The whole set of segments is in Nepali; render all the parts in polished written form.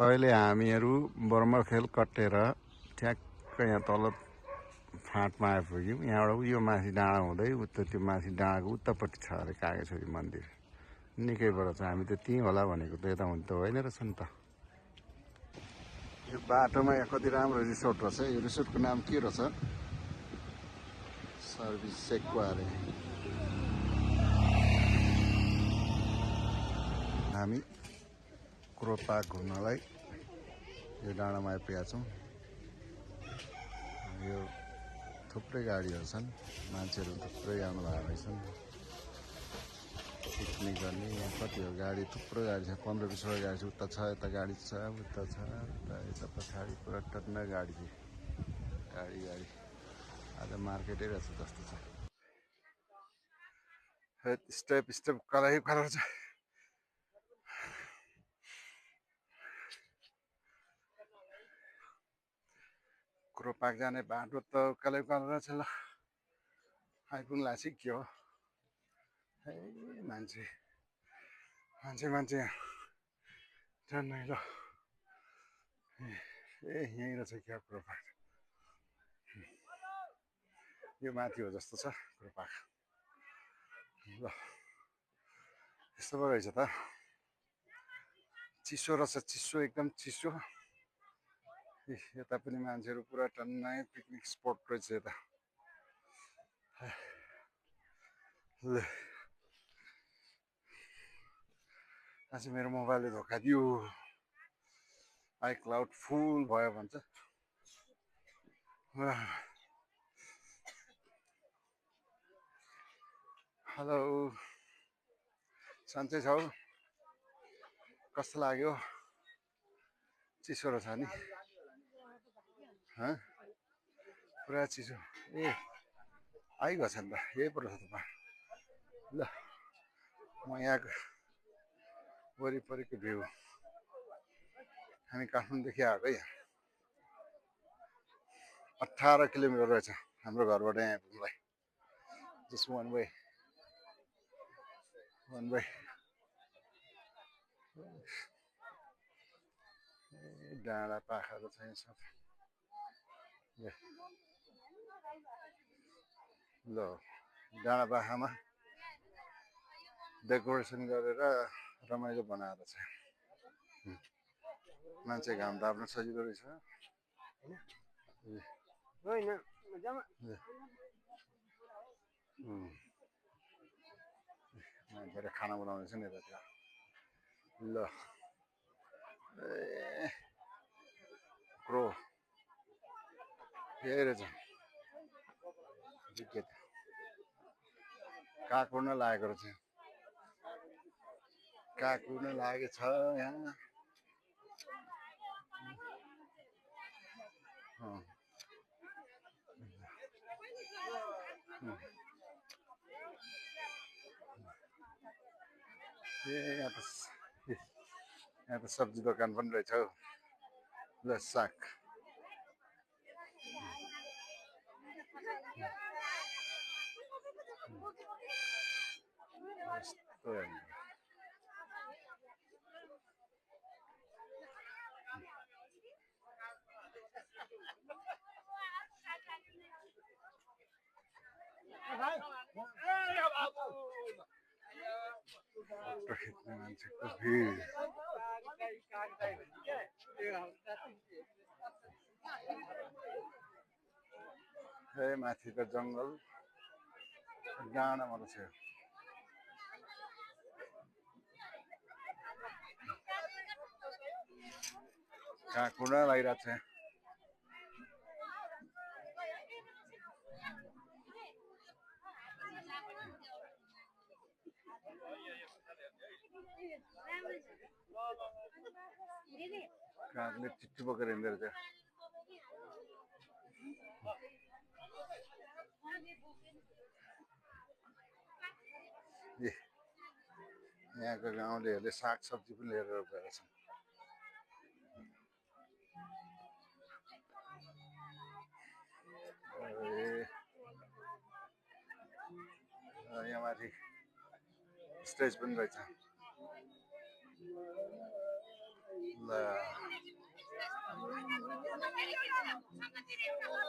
अहिले हामीहरू बर्मरखेल कटेर ठ्याक्क यहाँ तल फाँटमा आइपुग्यौँ। यहाँबाट उयो माथि डाँडा हुँदै उता त्यो माथि डाँडाको उतापट्टि छ अरे कागेश्वरी मन्दिर। निकै पर छ, हामी त त्यहीँ होला भनेको त यता हुन त होइन रहेछ नि त। यो बाटोमा यहाँ कति राम्रो रिसोर्ट रहेछ। यो रिसोर्टको नाम के रहेछ? सर्भिस सेक्वा अरे। हामी क्रोपाक घुम्नलाई यो डाँडामा आइपुगेका छौँ। यो थुप्रै गाडीहरू छन्, मान्छेहरू थुप्रै आउनु भएको रहेछन् पिकनिक गर्ने। यहाँ कति हो गाडी, थुप्रो गाडी छ, 15-20 गाडी छ। उता छ, यता गाडी छ, उता छ, यता पछाडि पुरा टन्न गाडी छ। गाडी आज मार्केटै रहेछ जस्तो छ। स्टेप स्टेप कराइ छ। क्रोपाक जाने बाटो त उकालै रहेछ। ल आइपुग्ला के हो है। मान्छे जान्नै। ल यहीँ रहेछ क्या क्रोपाक। यो माथि हो जस्तो छ क्रोपाक। ल यस्तो पो रहेछ त। चिसो रहेछ, चिसो एकदम चिसो। यता पनि मान्छेहरू पुरा टन्नै पिकनिक स्पट रहेछ यता। आज मेरो मोबाइलले धोका दियो। आइक्लाउड फुल भयो भन्छ। हेलो, सन्चै छौ? कस्तो लाग्यो? चिसो रहेछ नि? पुरा चिसो। आइगएछ नि त, यही पो रहेछ त। ल म यहाँको वरिपरिको भ्यू। हामी काठमाडौँदेखि आएको यहाँ 18 किलोमिटर रहेछ हाम्रो घरबाट यहाँ आइपुग्नलाई। Just one way. डाँडा पाखाहरू छ यहाँ सब। ल डाँडा पाखामा डेकोरेसन गरेर रमाइलो बनाएर छ। मान्छे घाम ताप्न सजिलो रहेछ। मान्छेहरू खाना बनाउँदैछ नि यतातिर। ल क्रो यही रहेछ। काग उड्न लागेको रहेछ। काग उड्न लागेछ यहाँ। यहाँ त सब्जी दोकान पनि रहेछ हौ। ल साग खिच्ने मान्छेको भिड। माथिको जङ्गल डाँडामा रहेछ। काग उड्न लागिरहेको छ। कागले चिट्ठी बोकेर हिँड्दै रहेछ। यहाँको गाउँलेहरूले साग सब्जी पनि लिएर गएका छन्। यहाँ माथि स्टेज पनि रहेछ। ल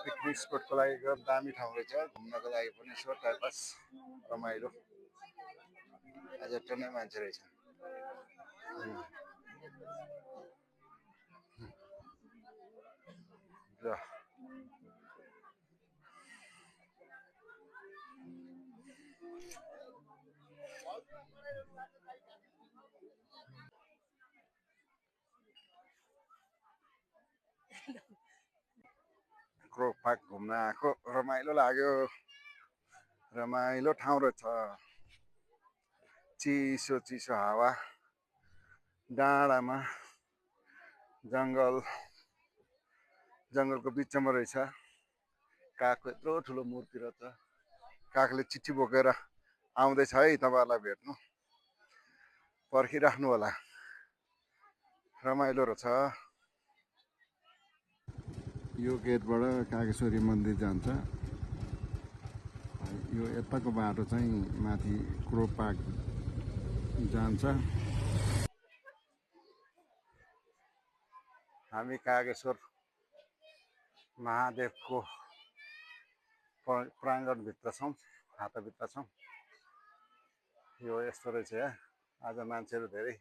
पिकनिक स्पटको लागि एकदम दामी ठाउँ रहेछ घुम्नको लागि पनि यसो टाइम पास रमाइलो आज टन्नै मान्छे रहेछ ल क्रोक पार्क घुम्न आएको रमाइलो लाग्यो रमाइलो ठाउँ रहेछ चिसो चिसो हावा डाँडामा जङ्गलको बिचमा रहेछ कागको यत्रो ठुलो मूर्ति रहेछ कागले चिठी बोकेर आउँदैछ है तपाईँहरूलाई भेट्नु पर्खिराख्नु होला रमाइलो रहेछ यो गेटबाट कागेश्वरी मन्दिर जान्छ यो यताको बाटो चाहिँ माथि क्रो पार्क जान्छ हामी कागेश्वर महादेवको प्राङ्गणभित्र छौँ हाताभित्र छौँ यो यस्तो रहेछ आज मान्छेहरू धेरै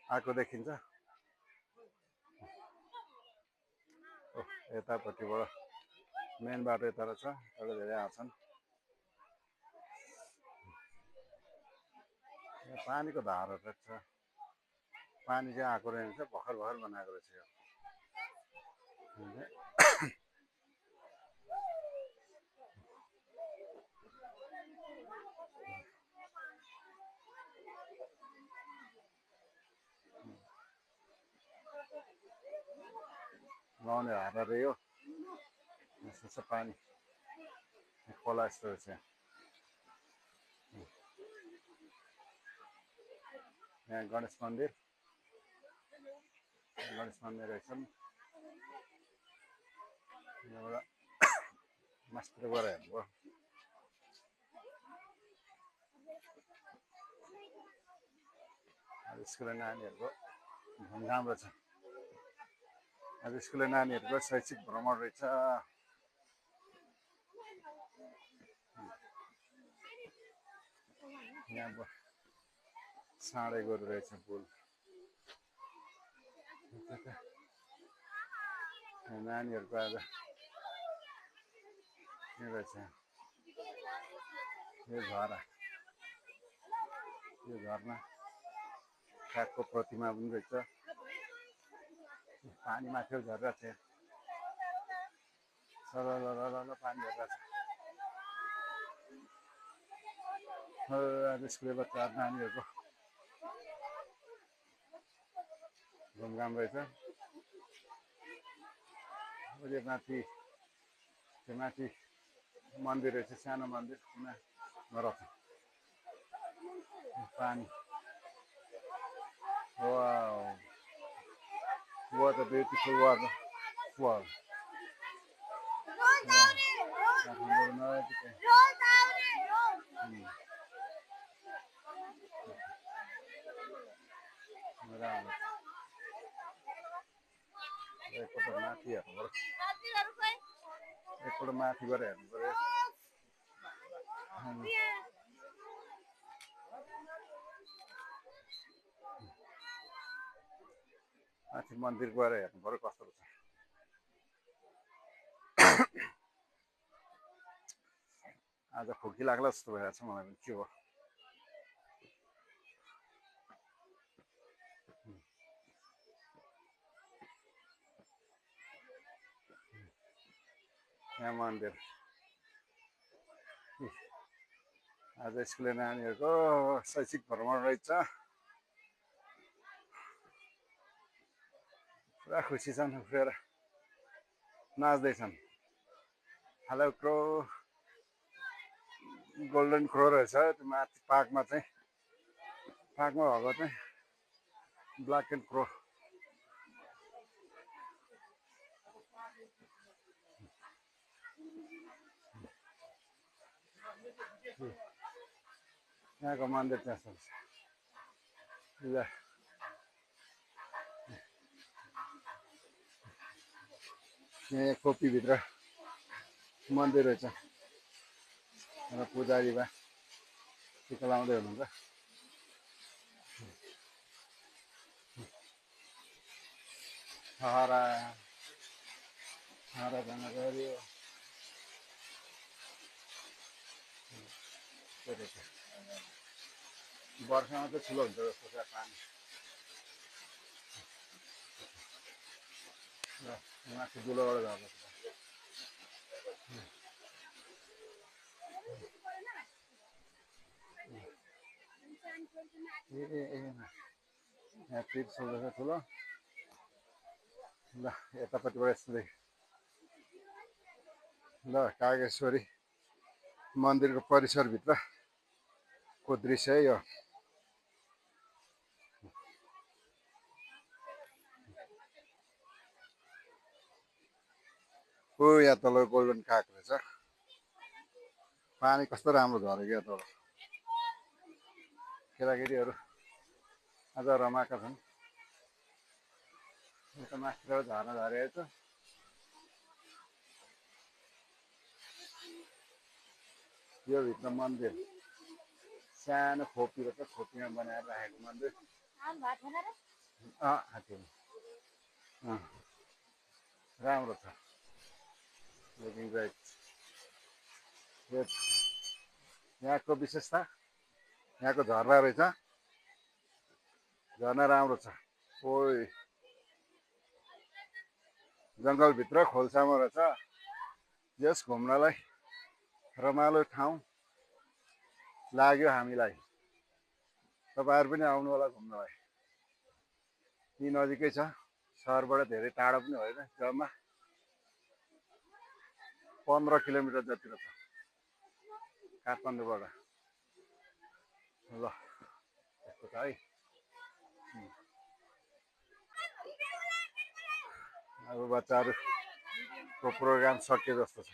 आएको देखिन्छ यतापट्टिबाट मेन बाटो यता रहेछ तर धेरै आउँछन् पानीको धारा रहेछ पानी चाहिँ आएको रहेछ भर्खर बनाएको रहेछ यो नुहाउने धारा रे यो यस्तो छ पानी खोला यस्तो रहेछ यहाँ गणेश मन्दिर रहेछन् यहाँबाट मास्टर गएर हेर्नुभयो अब स्कुले नानीहरूको घुमघाम रहेछ अब स्कुले नानीहरूको शैक्षिक भ्रमण रहेछ यहाँ साँडे गोरु रहेछ पुल नानीहरूको आज के रहेछ यो झरना कागको प्रतिमा पनि रहेछ पानी माथि झरेको छ सरल पानी झरेको छ आज स्कुले बच्चा नानीहरूको घुमघाम रहेछ माथि मन्दिर रहेछ सानो मन्दिर रहेछ पानी wow what a beautiful waterfall एकपल्ट माथि गएर हेर्नु पर्यो माथि मन्दिर गएर हेर्नु पर्यो कस्तो रहेछ आज खोकी लाग्ला जस्तो भइरहेको छ मलाई पनि के हो यहाँ मन्दिर आज स्कुले नानीहरूको शैक्षिक भ्रमण रहेछ पुरा खुसी छन् उफ्रेर नाच्दैछन् हेलो क्रो गोल्डन क्रो रहेछ त्यो माथि पार्कमा भएको चाहिँ ब्ल्याक एन्ड क्रो यहाँको मन्दिर त्यस्तो छ ल यहाँ खोपीभित्र मन्दिर रहेछ र पुजारी बा टिका लाउँदै हुनुहुन्छ हरा हरा जान गयो वर्षामा चाहिँ ठुलो हुन्छ जस्तो छ पानी र माथि दुलोबाट झर्नु यहाँ त्रिशुल रहेछ ठुलो ल यतापट्टिबाट यस्तो ल कागेश्वरी मन्दिरको परिसरभित्रको दृश्य है यो हो यहाँ तल गोल्डन काग रहेछ पानी कस्तो राम्रो झरेको यहाँ तल केटाकेटीहरू आज रमाएका छन् यता माथिबाट झर्न झरेको छ यो भित्र मन्दिर सानो खोपी रहेछ खोपीमा बनाएर राखेको मन्दिर राम्रो छ लुकिङ ग्रेट यहाँको विशेषता यहाँको झरना रहेछ झरना राम्रो छ ओइ जङ्गलभित्र खोल्सामा रहेछ यस घुम्नलाई रमाइलो ठाउँ लाग्यो हामीलाई तपाईँहरू पनि आउनु होला घुम्नलाई यी नजिकै छ सहरबाट धेरै टाढो पनि होइन जम्मा 15 किलोमिटर जति छ काठमाडौँबाट ल यस्तो छ है अब बच्चाहरूको प्रोग्राम सकियो जस्तो छ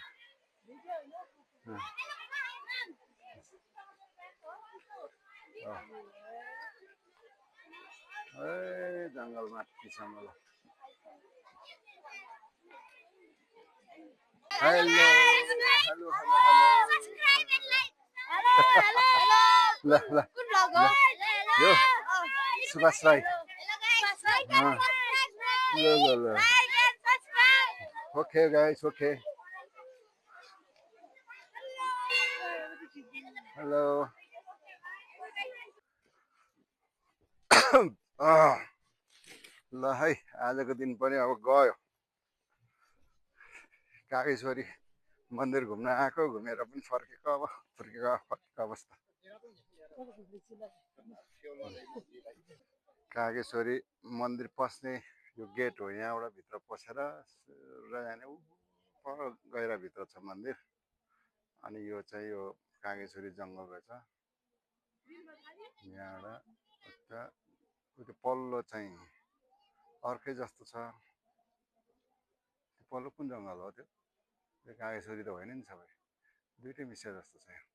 ए जङ्गल माथिसम्म ल हेलो हेलो ल ल यो सुभाष राई ल ओके गाइस ओके हेलो ल है आजको दिन पनि अब गयो कागेश्वरी मन्दिर घुम्न आएको घुमेर पनि फर्केको अब फर्केको अवस्था कागेश्वरी मन्दिर पस्ने यो गेट हो यहाँबाट भित्र पसेर र जाने पर गहिराभित्र छ मन्दिर अनि यो चाहिँ यो कागेश्वरी जङ्गल रहेछ यहाँबाट उता त्यो पल्लो चाहिँ अर्कै जस्तो छ पल्लो कुन जङ्गल हो त्यो कागेश्वरी त होइन नि सबै दुइटै मिसिए जस्तो छ यहाँ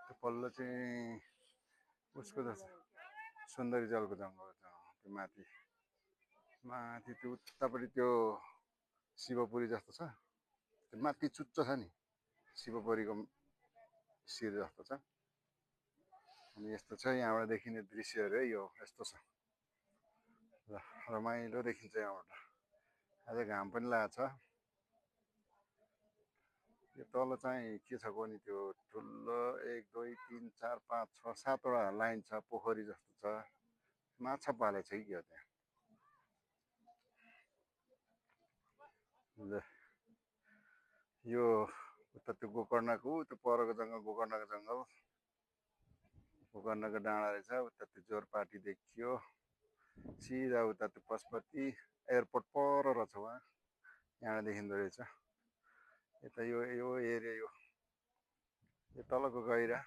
त्यो पल्लो चाहिँ उसको जस्तो सुन्दरी जलको जङ्गल छ त्यो माथि माथि त्यो उतापट्टि त्यो शिवपुरी जस्तो छ त्यो माथि चुच्चो छ नि शिवपुरीको शिर जस्तो छ अनि यस्तो छ यहाँबाट देखिने दृश्यहरू है यो यस्तो छ ल रमाइलो देखिन्छ यहाँबाट आज घाम पनि लागेको छ यो तल चाहिँ के छ भने त्यो ठुलो 1 2 3 4 5 6 7 वटा लाइन छ पोखरी जस्तो छ माछा पालेको छ कि क्या त्यहाँ ल यो उता त्यो गोकर्णको त्यो परको जङ्गल गोकर्णको डाँडा रहेछ उता त्यो जोरपाटी देखियो सिधा उता त्यो पशुपति एयरपोर्ट पर रहेछ उहाँ यहाँ देखिँदो रहेछ यता यो एरिया यो तलको गहिरा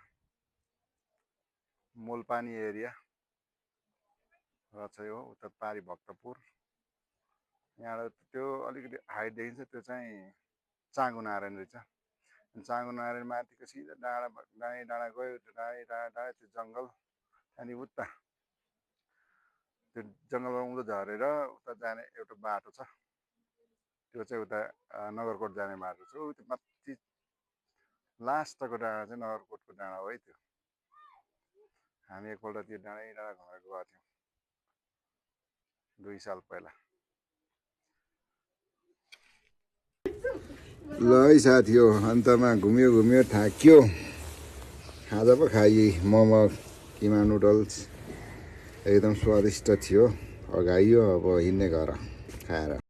मोलपानी एरिया रहेछ यो उता पारी भक्तपुर यहाँबाट त्यो अलिकति हाइट देखिन्छ त्यो चाहिँ चाँगु नारायण रहेछ चाँगु नारायण माथिको सिधा डाँडा गयो डाँडा त्यो जङ्गल अनि उता त्यो जङ्गलमा उँधो झरेर उता जाने एउटा बाटो छ त्यो चाहिँ उता नगरकोट जाने बाटो छ त्यो माथि लास्टको डाँडा चाहिँ नगरकोटको डाँडा हो है त्यो हामी एकपल्ट त्यो डाँडै डाँडा घुमेर गएको थियौँ 2 साल पहिला ल है साथी हो अन्तमा घुम्यो घुम्यो थाक्यो खाजा पो खाइए मोमो किमा नुडल्स एकदम स्वादिष्ट थियो अगाइयो अब हिँड्ने घर खाएर